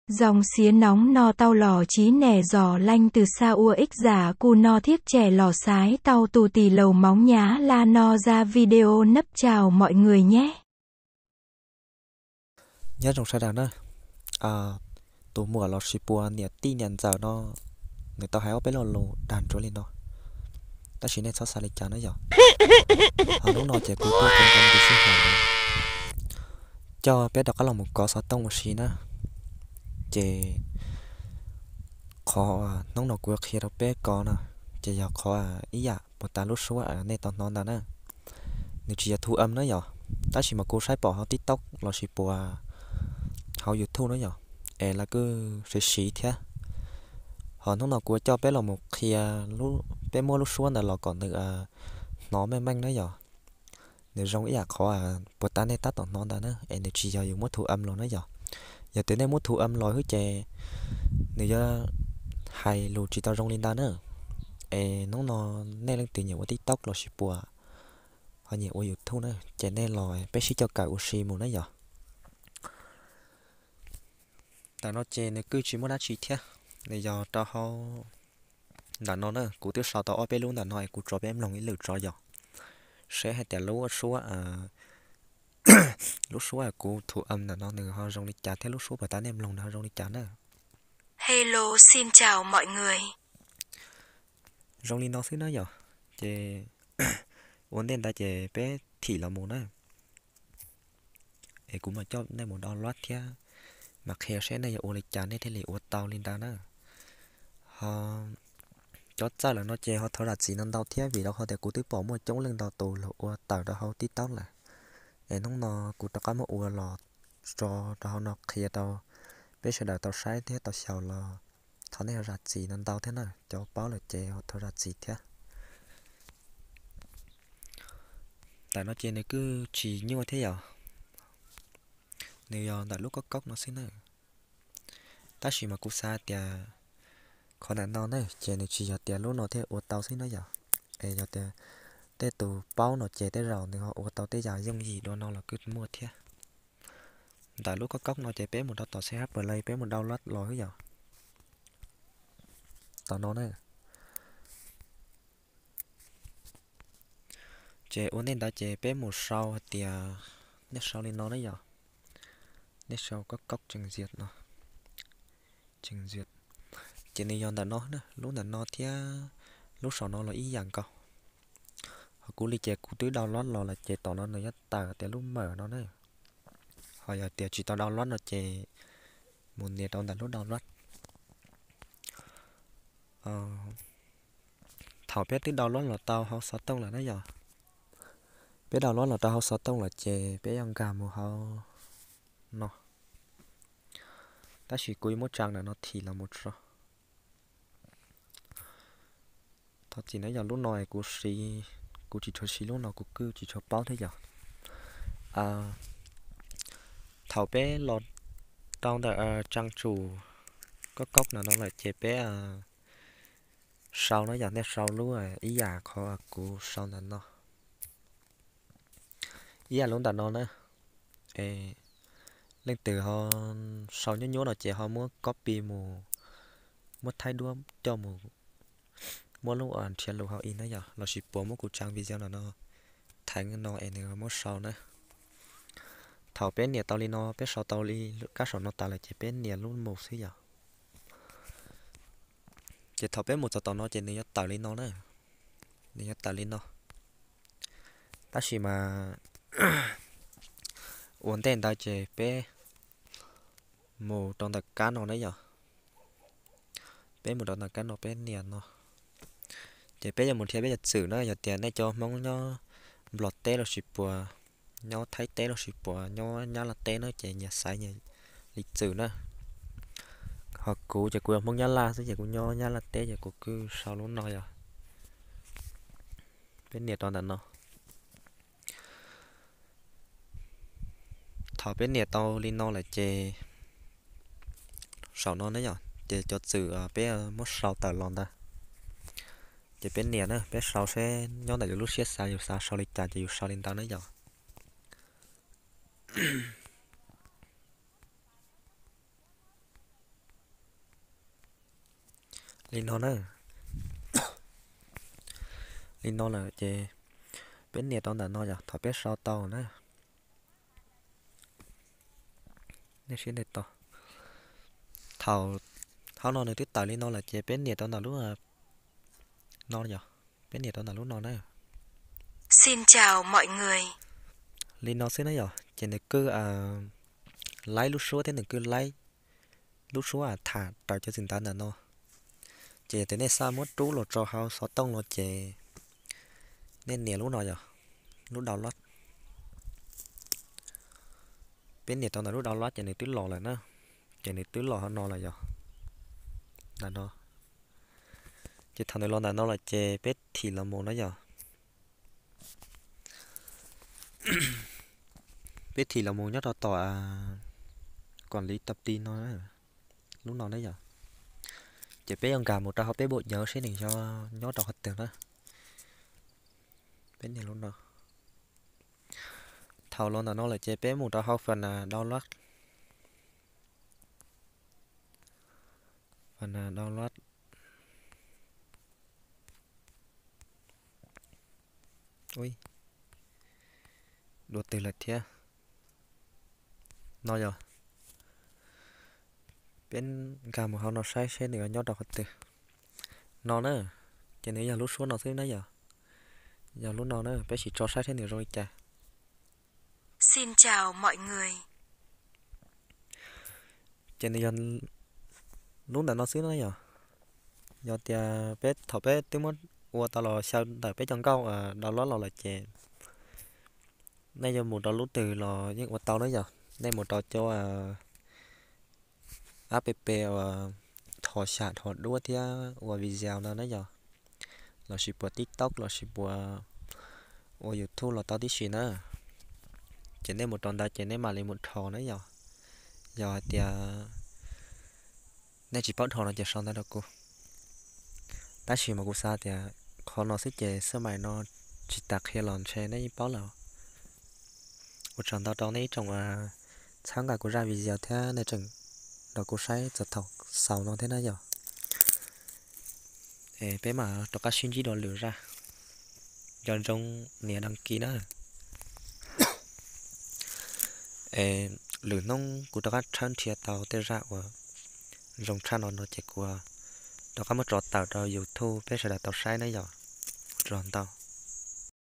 Dòng xiế nóng no tau lò tsiv nẻ dò lanh từ xa ua ích giả cu no thiếp trẻ lò sái tau tus tỉ lầu móng nhá la no ra video nấp chào mọi người nhé. Nyob zoo sawv daws na, tus muam los sis puas niam tij niam ntxawm no, nws tau hais ob peb lo lus dag ntsuav li no, tab sis nej txhob xav li cas na yom. Ho hnub no ces kuv tuaj tau ntau tus sij hawm coj peb rov qab los mus kov xov tooj ua si na. Ces qhov hnub no kuv qhia rau peb kov no, ces yog qhov ib yam puas tas lub suab nej tau hnov ntawd na. Nws tsis yog thu âm na yom, tab sis mas kuv saib pom hauv TikTok los sis puas hauv YouTube na yom, es lawv kuj siv siv thiab. Ho hnub no kuv coj peb los mus qhia peb muab lub suab ntawd los kom nws hnov meej meej na yom. Nws zoo ib yam qhov puas tas nej tab tom hnov ntawd na, es nws tsis yog yus muab thu âm los na yom. Yog tias nej muab thu âm los xwb ces nws yuav hais lus tsis tau zoo li ntawd na. Es hnub no nej leej twg nyiam ua TikTok los sis puas ho nyiam ua YouTube na, ces nej los peb sib coj kawm ua si mus na yom. Ntawm no ces nws kuj tsis muaj dab tsi thiab, nws yog rau hauv ntawm no na, kuv twb sau tau ob peb lub ntawm no es kuv tso peb mloog ib lwm tso yom, seb hais tias lub suab, lub suab kuv thu âm ntawm no nws ho zoo li cas thiab lub suab puas tas nej mloog nws ho zoo li cas na. Hello, xin chào mọi người. Zoo li no xwb na yom, ces ua ntej ntawd ces peb thim los mus na. Es kuv mam coj nej mus download thiab mam qhia seb nej yuav ua li cas nej thiaj li ua tau li ntawd na. Ho cov txawj lawm no ces ho thov zam txim no ntau thiab vim rau qhov tias kuv twb pom muaj coob leej ntau tus los ua tawm rau hauv TikTok lawm. Es hnub no kuv rov qab muab ua los tso rau hauv no qhia rau peb sawv daws tau saib thiab tau xyaum los thov nej ho zam txim no ntau thiab na, cov paub lawm ces ho thov zam txim thiab. Ntawm no ces nws kuj tsis nyuaj thiab yom, nws yog ntawm lub koj koj no xwb na. Tab sis mas kuv xav tias qhov ntawm no na ces nws tsis yog tias lub no thiaj ua tau xwb na yom. Es yog tias tej tus paub no ces tej zaum nws ho ua tau tej yam yooj yim dua no los kuj muaj thiab. Ntawm lub koj koj no ces peb mus rau tom C H Play peb mus download los xwb yom. Tom no na. Ces ua ntej ntawd ces peb mus sau hais tias, nej sau li no na yom. Nej sau koj koj tseem zias no. Tseem zias. Ces nws yog ntawm no, lub ntawm no thiab lub saum no los ib yam nkaus. Ho kuv li ces kuv twb download los lawm ces tom no nws yuav tawm tias lub mawm no na. Ho yog tias tsis tau download no ces mus nias rau ntawm lub download. Thaum peb twb download los tau hauv xov tooj lawm na yom. Peb download los rau hauv xov tooj lawm ces peb yuav nkag mus hauv no. Tab sis kuv yuav muab tsa ntawm no thim los mus tso. Thov txim na yog lub no es kuv siv, kuv tsis tshua siv lub no kuv kuj tsis tshua paub thiab yom. Thaum peb los rau ntawm trang chủ koj koj ntawm no lawm ces peb sau na yom, nej sau lub ib yam qhov kuv sau ntawm no. Ib yam lub ntawm no na. Leej twg ho sau nyuaj nyuaj no ces ho muab copy mus, muab thaib duab coj mus, muab lub nrhiav lus hauv ib na yom, los sis puas muab kuv tsa video ntawm no theev no es nws muab sau na. Thaum peb nias tau li no, peb sau tau li kab saum no tas lawm ces peb nias lub mus xwb yom. Ces thaum peb mus txog tom no ces nws yuav tawm li no na. Nws yuav tawm li no. Tab sis mas ua ntej ntawd ces peb mus rau ntawm kab no na yom. Peb mus rau ntawm kab no peb nias no. Ces peb yuav mus nrhiav peb cov txwm na, yog tias nej cov Hmoob nyob Nplog teb los sis puas, nyob Thaib teb los sis puas, nyob Nyab Laj teb na ces nyias xaiv nyias li txwm na. Ho kuv ces kuv yog Hmoob Nyab Laj xwb ces kuv nyob Nyab Laj teb ces kuv kuj sau lub no yom. Peb nias rau ntawm no. Thaum peb nias tau li no lawm ces saum no na yom, ces cov txwm peb muab sau tawm los ntawd. Ces peb nias na, peb sau seb nyob ntawm yus lub siab xav yus xav sau li cas ces yus sau li ntawd na yom. Li no na, li no lawm ces peb nias rau ntawm no yog thaum peb sau tau na. Nej siab ntev tos. Thaum, thaum no nws twb tawm li no lawm ces peb nias rau ntawm lub no yog, peb nias rau ntawm lub no na. Xin chào mọi người. Li no xwb na yog ces nws kuj laib lub suab thiab nws kuj laib lub suab tham raws cov txiv ntawv ntawm no. Ces yog tias nej xav muab rub los rau hauv xov tooj no ces nej nias lub no yog, lub download. Peb nias rau ntawm lub download ces nws twb los lawm na. Ces nws twb los hauv no lawm yog, ntawm no. Ces thaum nws los ntawm no lawm ces peb thim los mus na yog. Peb thim los mus nyob rau tom quản lý tập tin no, lub no na yog. Ces peb yuav nkag mus rau hauv peb bộ nhớ seb nws yog nyob rau qhov twg na. Peb nias lub no. Thaum los ntawm no lawm ces peb mus rau hauv phần download. Phần download. Ui, dua twg lawm thiab? No yog, peb nkag mus hauv no saib seb nws nyob rau qhov twg. No na, ces nws yog lub suab no xwb na yog. Yog lub no na, peb sim tso saib seb nws zoo li cas. Xin chào mọi người. Ces nws yog lub ntawm no xwb na yog. Yog tias peb thaum peb twb muab ua tau los xyaw ntawm peb cov nkauj download los lawm ces nej yuav mus rau lub twg los yeej ua tau na yog. Nej mus rau cov app uas thov sam thov duab thiab ua video no na yog, lossis puas TikTok lossis puas ua YouTube los tau tib si na. Ces nej mus rau ntawd ces nej mam li mus thov na yog. Yog hais tias nej tsis paub thov no ces sau ntawv rau kuv. Tab sis mas kuv xav tias qhov no xwb ces xwb mais no tsis tas qhia los ntshe nej yeej paub lawm. Ua tsaug ntau rau nej ib tsoom txhawb nqa kuv zaj video thiab nej tseem nrog kuv saib txog thaum xaus no thiab na yog. Es peb mam rov qab sib ntsib dua lwm zaj. Nco ntsoov nias đăng ký na. Es lwm hnub kuv rov qab tshawb nrhiav tau tej zaj uas zoo tshaj no no ces kuv rov qab muab tso tawm rau YouTube peb sawv daws tau saib na yog. Ua tsaug ntau.